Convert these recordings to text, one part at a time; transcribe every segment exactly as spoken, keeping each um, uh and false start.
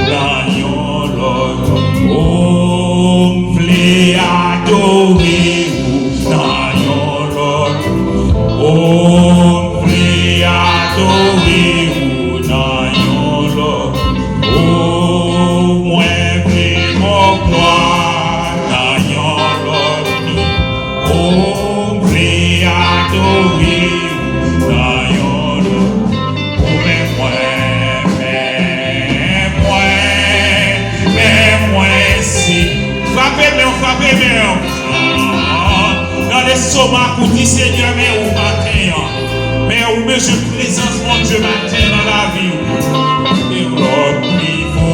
nan yon lòt. O, m vle adore ou nan yon lòt. O, m vle adore ou nan yon lòt. O, mwen vle ba w glwa nan yon lòt. O, m vle adore ou nan yon lòt. O, men mwen, men mwen, men mwen si. Frape men w, frape men w. Nan lestomak ou, di, Senyè, men ou maten an. Men ou bezwen prezans Bondye maten nan lavi w. E lòt nivo,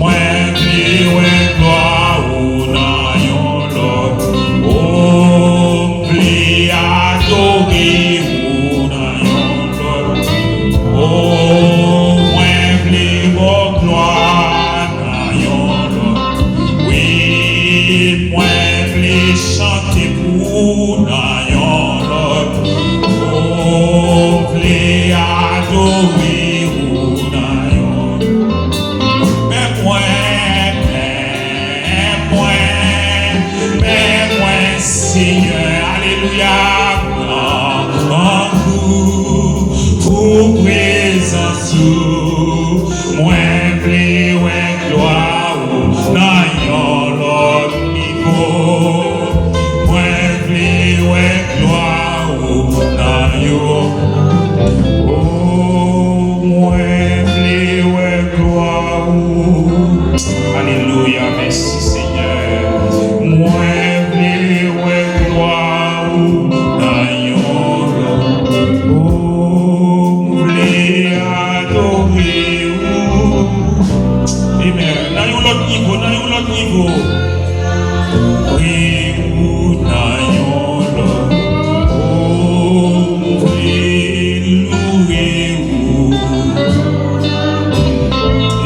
mwen vle wè glwa ou nan yon lòt. O, m vle adore ou nan yon lòt. O, mwen vle ba w glwa nan yon lòt. Wi, mwen vle chante pou ou nan yon lòt. O, m vle adore ou nan yon lòt. Men mwen, men mwen, men mwen, Senyè, alelouya, pran gou pou prezans ou. Mwen vle wè glwa ou nan yon lòt nivo. Mwen vle wè glwa ou nan yon. O, mwen vle wè glwa ou. Alelouya, mèsi Senyè. Mwen vle wè glwa ou nan yon lòt. O, m vle adore ou. Amen. Nan yon lòt nivo, nan yon lòt nivo. Wi, ou nan yon lòt. O, m vle louwe ou.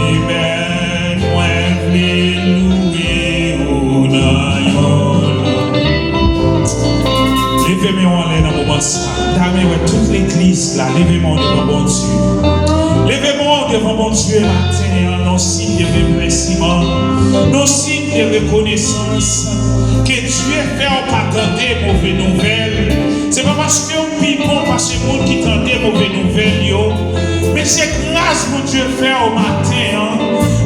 Amen. Mwen vle louwe ou nan yon lòt. Leve men w anlè nan moman sa. M ta renmen wè tout legliz la. Leve men w devan Bondye. Leve men w devan Bondye maten an, nan siy de remèsiman, nan siy de rekonesans. Ke Dye fè w pa tande move nouvèl. Se pa paske w pi bon pase moun ki tande move nouvèl yo. Men se gras Bondye fè w maten an.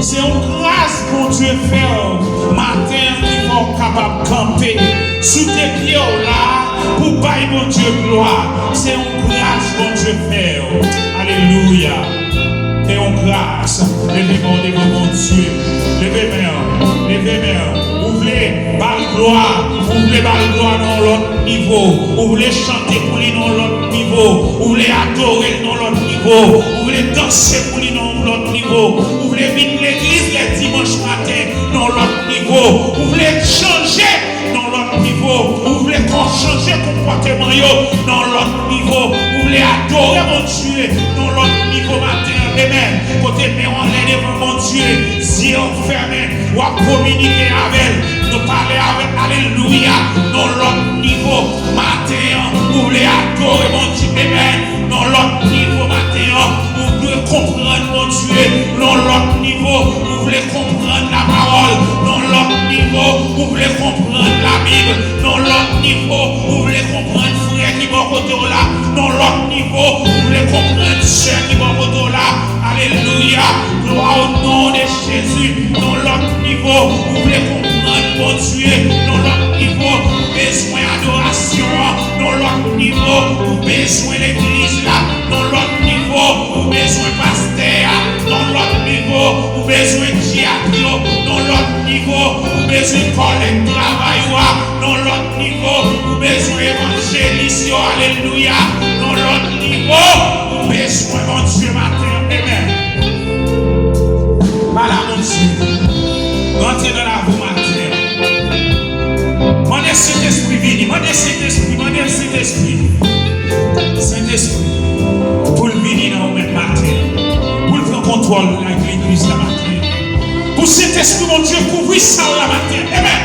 Se yon gras Bondye fè w maten an ki fè w kapab kanpe sou de pye w la pou bay Bondye glwa. Se yon gras Bondye fè w. Alelouya. Se yon gras. Leve men w devan Bondye. Leve men w. Leve men w. Ou vle ba l glwa. Ou vle ba l glwa nan yon lòt nivo. Ou vle chante pou li nan yon lòt nivo. Ou vle adore l nan yon lòt nivo. Ou vle danse pou li nan yon lòt nivo. Ou vle vin legliz lè dimanch maten nan yon lòt nivo. Ou vle chanje nan yon lòt nivo. Ou vle kò chanje konpòteman yo nan yon lòt nivo. Ou vle adore Bondye nan yon lòt nivo maten an. Amen. Kote men w anlè devan Bondye, zye w fèmen. W ap kominike avè l. Nou pale avè l. Alelouya. Nan yon lòt nivo. Maten an, ou vle adore Bondye. Amen. Nan yon lòt nivo maten an, ou vle konprann Bondye. Nan yon lòt nivo, ou vle konprann lapawòl. Nan yon lòt nivo, ou vle konprann Labib. Nan yon lòt nivo, ou vle konprann frè ki bò kote w la. Nan yon lòt nivo, ou vle konprann sè ki bò kote w la. Alelouya. Glwa o non de Jezi. Nan yon lòt nivo, ou vle konprann Bondye. Nan yon lòt nivo, ou bezwen adorasyon an. Nan yon lòt nivo, ou bezwen legliz la. Nan yon lòt nivo, ou bezwen pastè a. Nan yon lòt nivo, ou bezwen dyak yo. Nan yon lòt nivo, ou bezwen kòlèg travay ou a. Nan yon lòt nivo, ou bezwen evanjelis yo. Alelouya. Nan yon lòt nivo, ou bezwen Bondye maten an. Amen. Pale a Bondye. Rantre nan lavi w maten an. Mande Sentespri vini. Mande Sentespri. Mande Sentespri. Sentespri. Pou l vini nan ou menm maten an. Pou l pran kontwòl legliz la maten an. Pou Sentespri Bondye kouvri sal la maten an. Amen.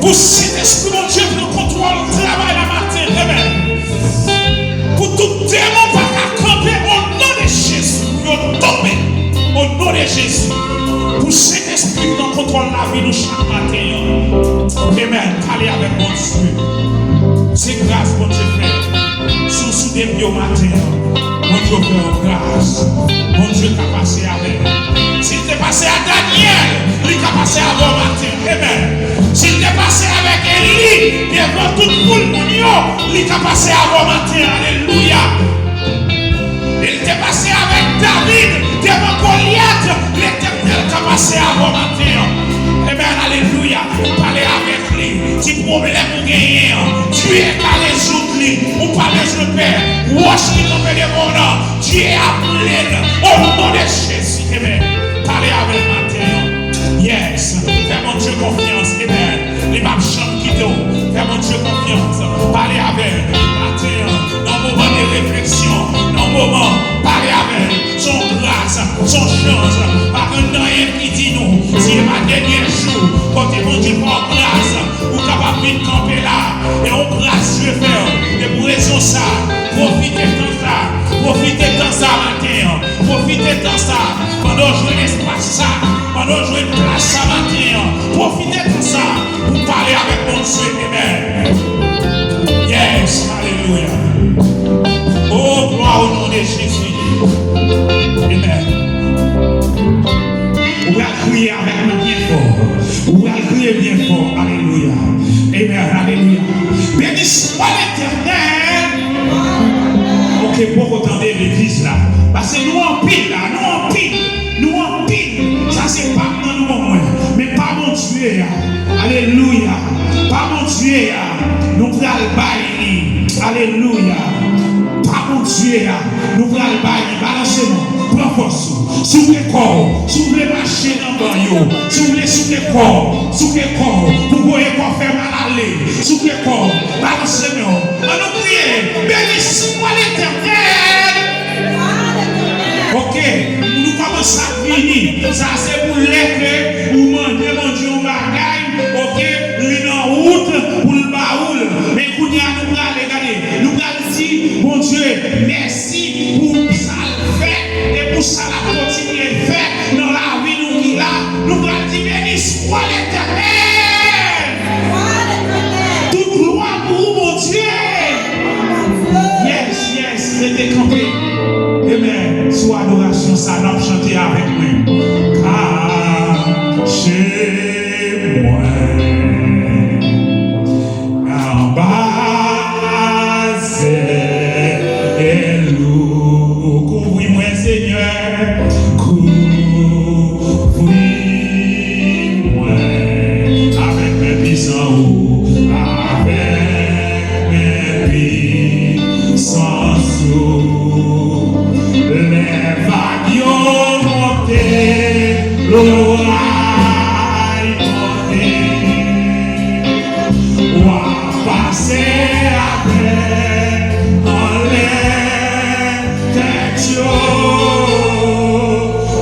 Pou Sentespri Bondye pran kontwòl travay la maten an. Amen. Pou tout demon pa ka kanpe o non de Jezi, pou yo tonbe o O non de Jezi, pou Sentespri pran kontwòl lavi nou chak maten an. Amèn. Pale avèk Bondye. Se gras Bondye fè. Si w sou de pye w maten an, Bondye fè w gras. Bondye ka pase avè w. Si l te pase a Danyèl, li ka pase avè w maten an. Amèn. Si l te pase avèk Eli devan tout foul moun yo, li ka pase avè w maten an. Alelouya. E l te pase avèk David devan Golyat, Letènèl ka pase avè w maten an. Amèn, alelouya. Pale avèk li. Ti pwoblèm ou genyen an, Dye ka rezoud li. Ou pa bezwen pè. Wòch ki kanpe devan w nan, Dye ap ple l. O non de Jezi. Amèn. Pale avè l maten an. Yes. Fè Bondye konfyans. Amèn. Li p ap janm kite w. Fè Bondye konfyans. Pale avè l maten an. Nan moman de refleksyon, nan moman, pale avè l. Se yon gras, se yon chans. Pa gen anyen ki di nou, si se pa dènye jou, kote Bondye fè w gras, ou kapab vin kanpe la. E yon gras Dye fè w. E pou rezon sa, pwofite tan sa, pwofite tan sa maten an. Pwofite tan sa, pandan w jwenn espas sa, pandan w jwenn plas sa maten an, pwofite tan sa pou pale avèk Bondye. Amèn. Yes, alelouya. O, glwa o non de Jezi. Amèn. Ou pral kriye avèk mwen byen fò. Ou pral kriye byen fò. Alelouya. Amèn. Alelouya. Beni swa Letènèl. Ok, poko tande legliz la. Paske nou anpil la, nou anpil, nou anpil. Sa se pa m nan nou ban mwen. Men pa Bondye a. Alelouya. Pa Bondye a. Nou pral bay li. Alelouya. Pa Bondye a. Nou pral bay li. Balanse non. Pran fòs ou. Souke kò w. Si w vle mache nan ban yo. Si w vle souke kò w. Souke kò w. Pou voye kò fè mal ale. Souke kò w. Balanse men w. Ann nou kriye. Beni swa Letènèl. Ok. Nou kòmanse ap vini. Sa se pou lè ke ou mande Bondye yon bagay. Ok. Li nan wout pou l ba ou l. Men kounye a nou prale, gade. Nou pral di Bondye mèsi pou sa l fè e pou sa l ap kontinye fè nan lavi nou ki la. Nou pral di, beni swa Letènèl. Tout glwa pou ou, Bondye. Yes, yes, rete kanpe. Amen. Sou adorasyon sa, n ap chante avèk mwen. Kache mwen anba zèl ou. Kouvri mwen, Senyè, kouvri mwen avèk men pwisan ou, avèk men pwisans ou. Lè vag yo monte, loray monte, w ap pase avèk anlè tèt yo.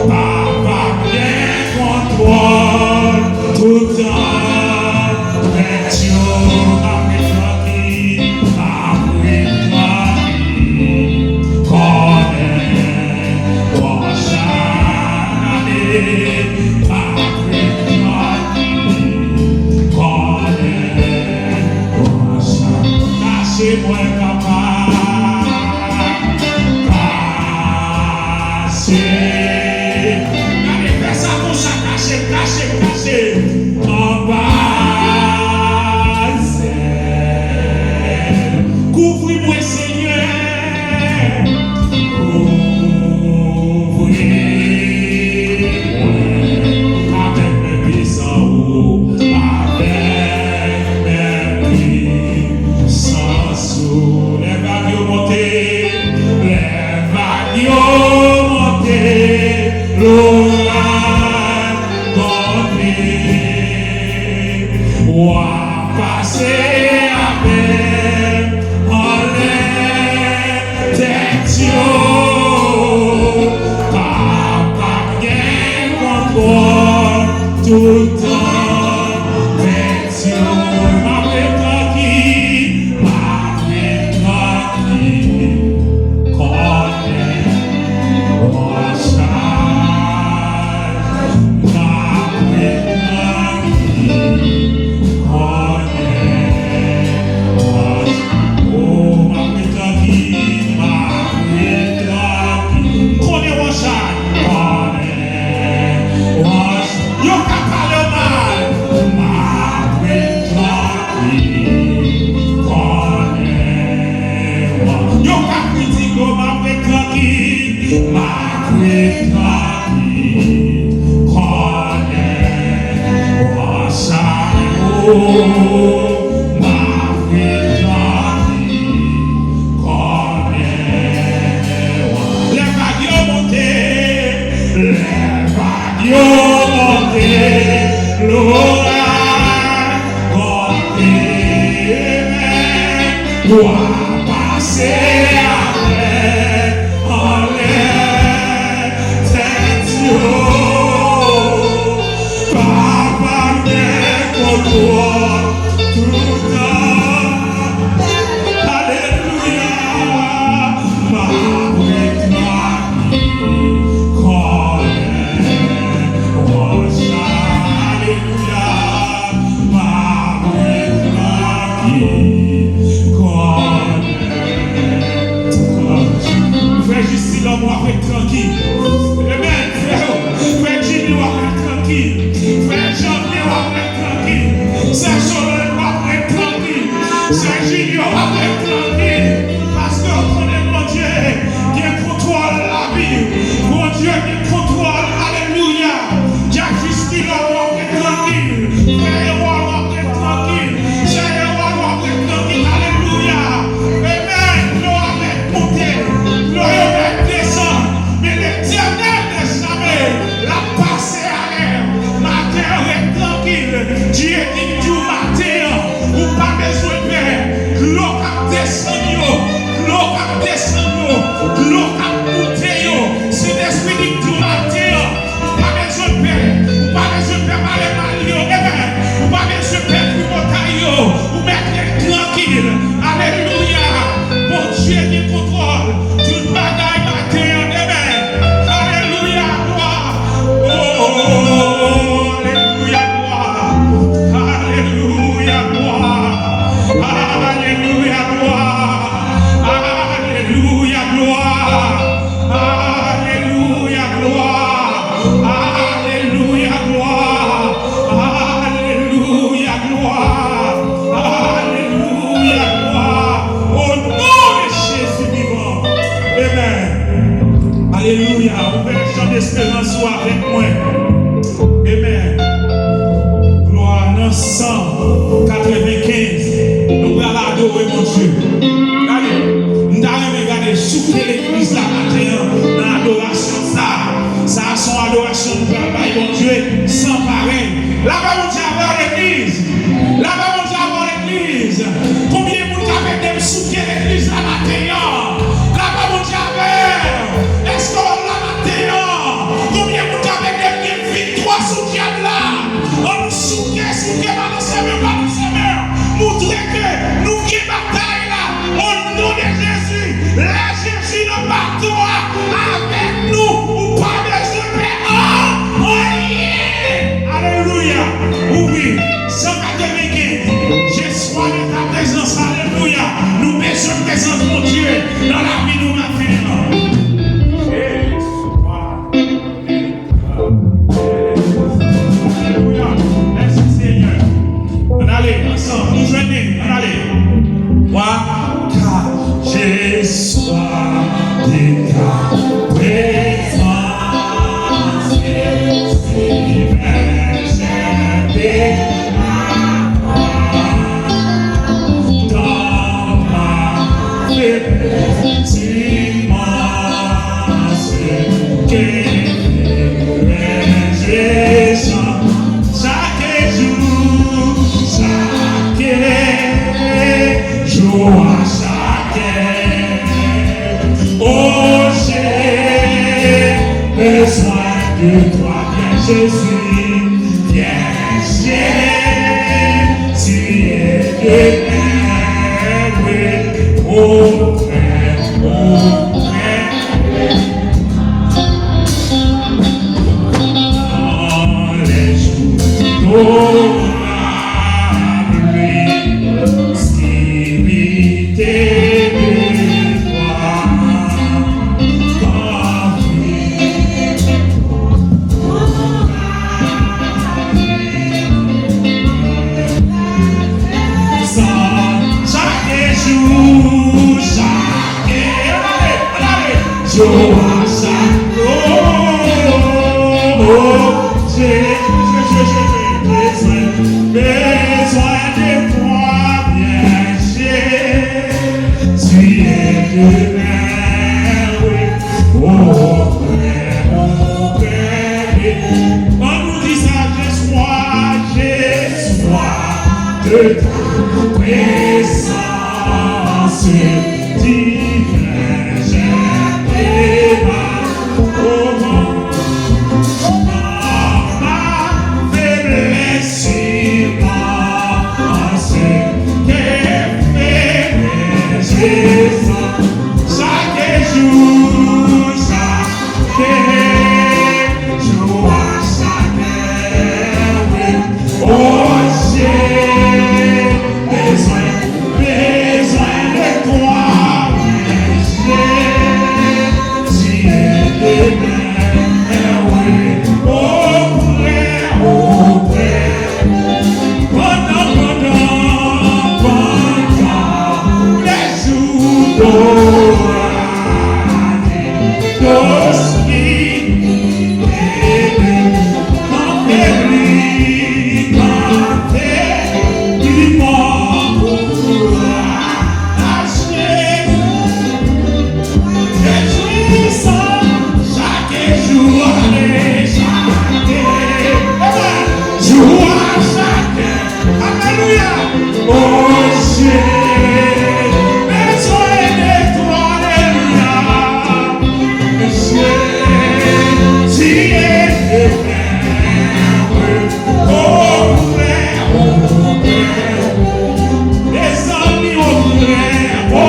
Papa gen kontwòl toutan tèt yo. Apre tranki, apre tranki, kònè, kòchane, apre tranki, kònè, kòchane. Kache mwen, papa. Kache. Gade, fè sa konsa, kache, kache, kache. Anba zèl. Kouvri mwen, Senyè. Kouvri mwen avèk men pwisan ou, avèk men pwisans ou. Lè vag yo monte, lè vag yo monte, loray monte, Yo ka pale w mal. M ap ret trankil. Kòlè w. Yo ka kritike w, m ap ret trankil. M ap ret trankil. Kòlè w chale w. M ap ret trankil. Kòlè w. Lè vag yo monte, lè vag yo monte, dlo a monte, men w a pase avè anlè tèt yo. Papa gen kontwòl toutan. Alelouya. M ap ret trankil. Kòlè w chale. Alelouya. M ap ret trankil. Kòlè w. Frè Jisilòm, w ap ret trankil. Amen. Frè, frè Jimmy, w ap ret trankil. Frè Janvier, w ap ret trankil. Sè Solèy, w ap ret trankil. Sè Junior, w ap ret trankil. Paske w konnen Bondye gen kontwòl lavi w. Bondye gen kontwòl. Alelouya. Djak Jiskilòm, w ap ret trankil. Frè Ewòl, w ap ret trankil. Sè Ewòl, w ap ret trankil. Alelouya. Amen. Dlo a mèt monte, dlo yo mèt desann, men Letènèl de zame, l ap pase avè w. Maten an, ret trankil. Dye di m di w maten an, ou pa bezwen pè. Dlo k ap desann yo, dlo k ap desann yo, dlo k ap moute yo. Sentespri di m di w maten an, ou pa bezwen pè. Ou pa bezwen pè pale mal yo. Amen. Ou pa bezwen pè tripotay yo. Ou mèt ret trankil. Alelouya. Bondye gen kontwòl tout bagay maten an. Amen. Alelouya, glwa. Oh, alelouya, glwa. Alelouya, glwa. Alelouya, glwa. Alelouya, glwa. Alelouya, glwa. Alelouya, glwa. Alelouya, glwa. Alelouya, glwa. O non de Jezi vivan. Amen. Alelouya. Ouvè chan desperans ou avèk mwen. Amen. Glwa nan san katrevenkenz. Nou pral adore Bondye. Gade, m ta renmen gade souke legliz la maten an nan adorasyon sa. Sa a se yon adorasyon nou pral bay Bondye san parèy. Lapè Bondye avè w legliz. Lapè Bondye avè w legliz. Konbyen moun k ap ede m souke legliz la maten an? Lapè Bondye avè w. Èske w la maten an? Konbyen moun k ap ede m gen viktwa sou dyab la? Ann souke, souke, balanse men, balanse men. Moutre ke nou gen batay la. O non de Jezi, lè Jezi nan bato a avèk nou, ou pa bezwen pè anyen. Alelouya. Wi, san katrevenkenz. Je sois de ta présence. Alelouya. Nou bezwen prezans Bondye nan lavi nou maten an. Alelouya. Mèsi, Senyè. Ann ale, ansanm, nou jwenn li. Ann ale. Twa, kat. Je sois de ta présence, Esprit, j'ai de la foi dans ma faiblesse, tu m'as Chak jou, chak jou, a chak è. Oh, j'ai besoin de toi, viens Jésus, viens Jésus, tu es le meilleur auprès, auprès. Dans les jours d'orage, Spirit, de toi, ton fruit Jou a chaken. Alelouya. O Jezi, bezwen de twa, alelouya. Jezi, o frè, o frè. Mezanmi, o frè, o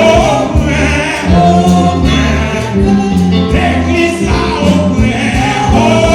frè, o frè. Legliz la, o frè, o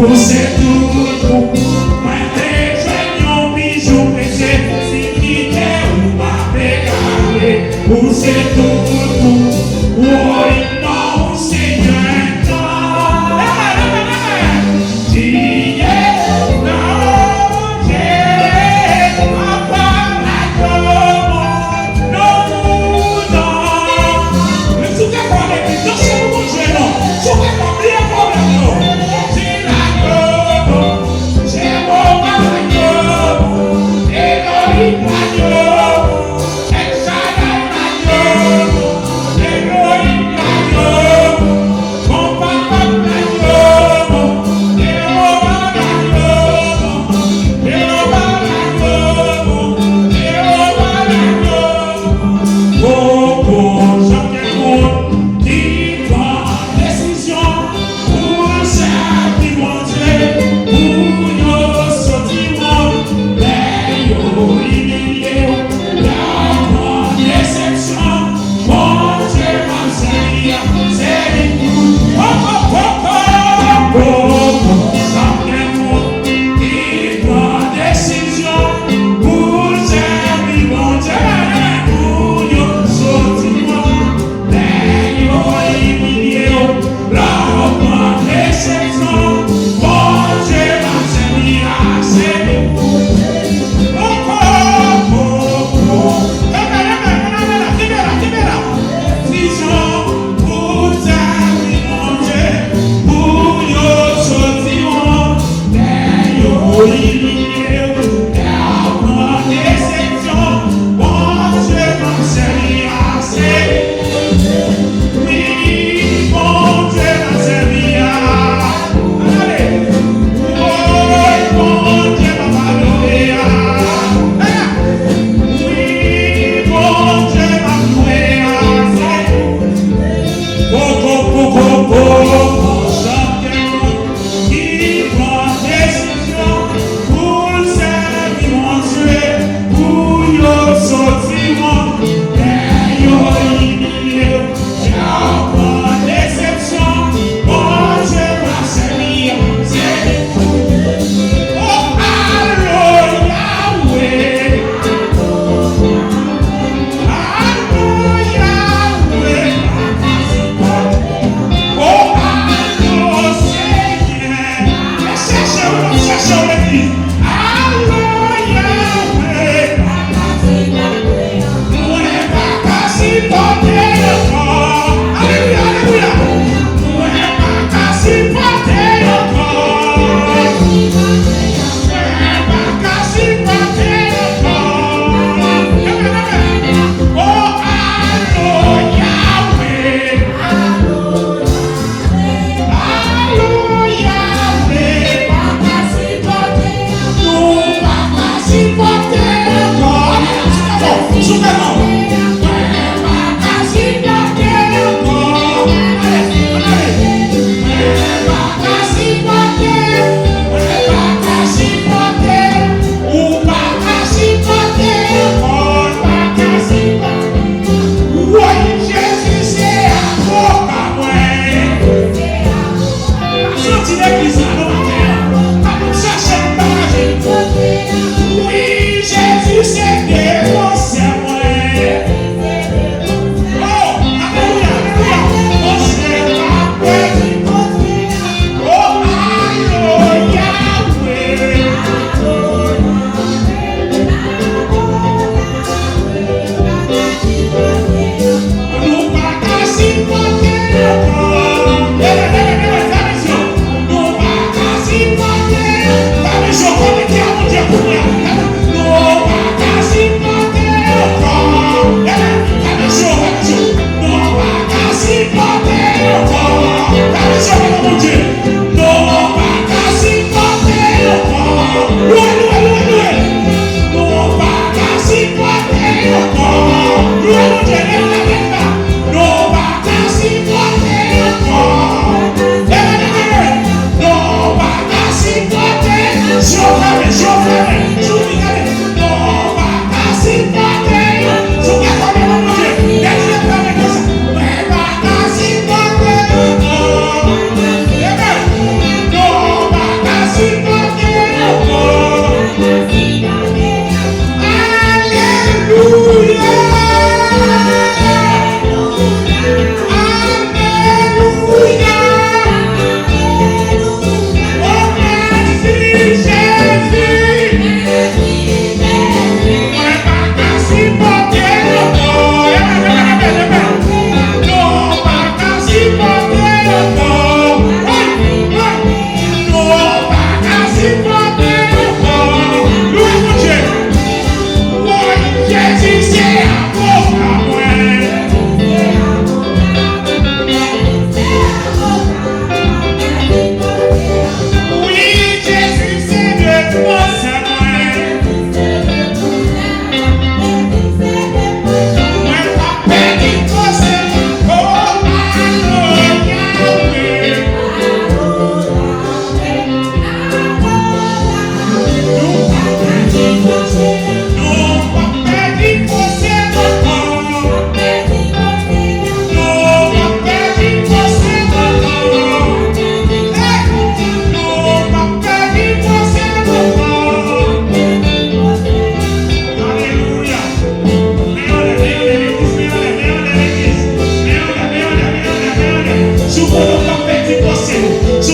Ou se tout pou mwen, te jwenn yon bijou presye, si kite ou pa pe gade. Ou se tout pou woy non, Senyè. Amen, amen, amen. Diye nan Bondye, papa la domon, non, non. Men si w kapab, epi danse pou Bondye, non. Si w kapab, bliye pwoblèm yo. Di la domon.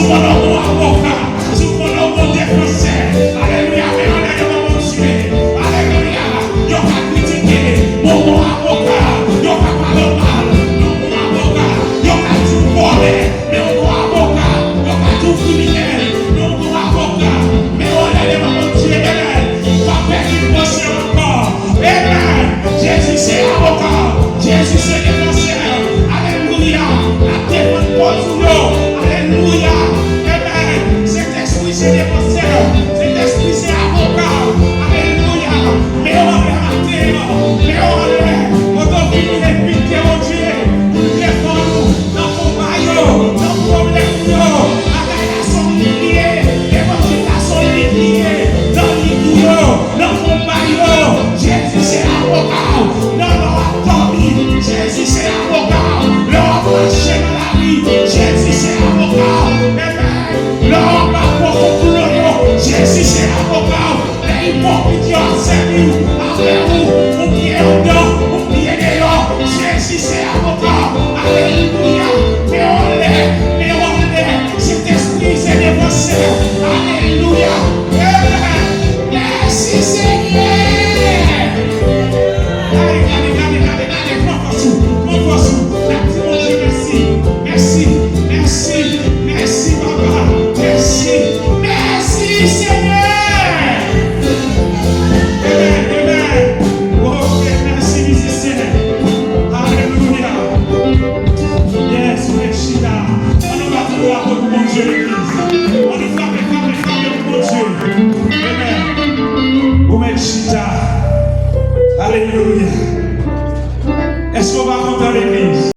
Konnen w bon avoka, si w konnen w bon defansè, alelouya, men anlè devan Bondye, alelouya, yo ka kritike, men w bon avoka, yo ka pale w mal, men w bon avoka, yo ka di w vòlè, men w bon avoka, yo ka di w kriminèl, men w bon avoka, men anlè devan Bondye, w ap pèdi pwosè ankò. Amen. Jezi se avoka w. Jezi se defansè w. Alelouya. L ap defann kòz ou yo. Alelouya. Amen. Sentespri se defansè w. Sentespri se avoka w. Alelouya. Men yo anlè maten an. Men yo anlè. Kote w vini epi te Bondye pou l defann ou. Nan konba yo, nan pwoblèm yo, bagay la se yon lit li ye, levanjil la se yon lit li ye, nan lit ou yo, nan konba yo, Jezi se avoka w, nan lè w ap dòmi, Jezi se avoka w, lè w ap mache nan lari, Jezi se avoka w, amen, lè w ap pran kontwòl yo, Jezi se avoka w, lè ipokrit yo ap sèvi w, avè w, ou byen anndan, ou byen deyò, Jezi se avoka w. Alelouya. Men w anlè, men w anlè. Sentespri se defansè w. Alelouya. Amen. Mèsi, Senyè. Gade, gade, gade, gade, gade. Pran fòs ou. Pran fòs ou. N ap di Bondye mèsi. Mèsi, mèsi, mèsi, papa. Mèsi, mèsi, Senyè. Amen, amen. Ok, mèsi, mizisyen. Alelouya. Yes, ou mèt chita. Ann nou bat yon drapo pou Bondye, legliz. Ann nou frape, frape, frape pou Bondye. Amen. Ou mèt chita. Alelouya. Èske w pa kontan, legliz?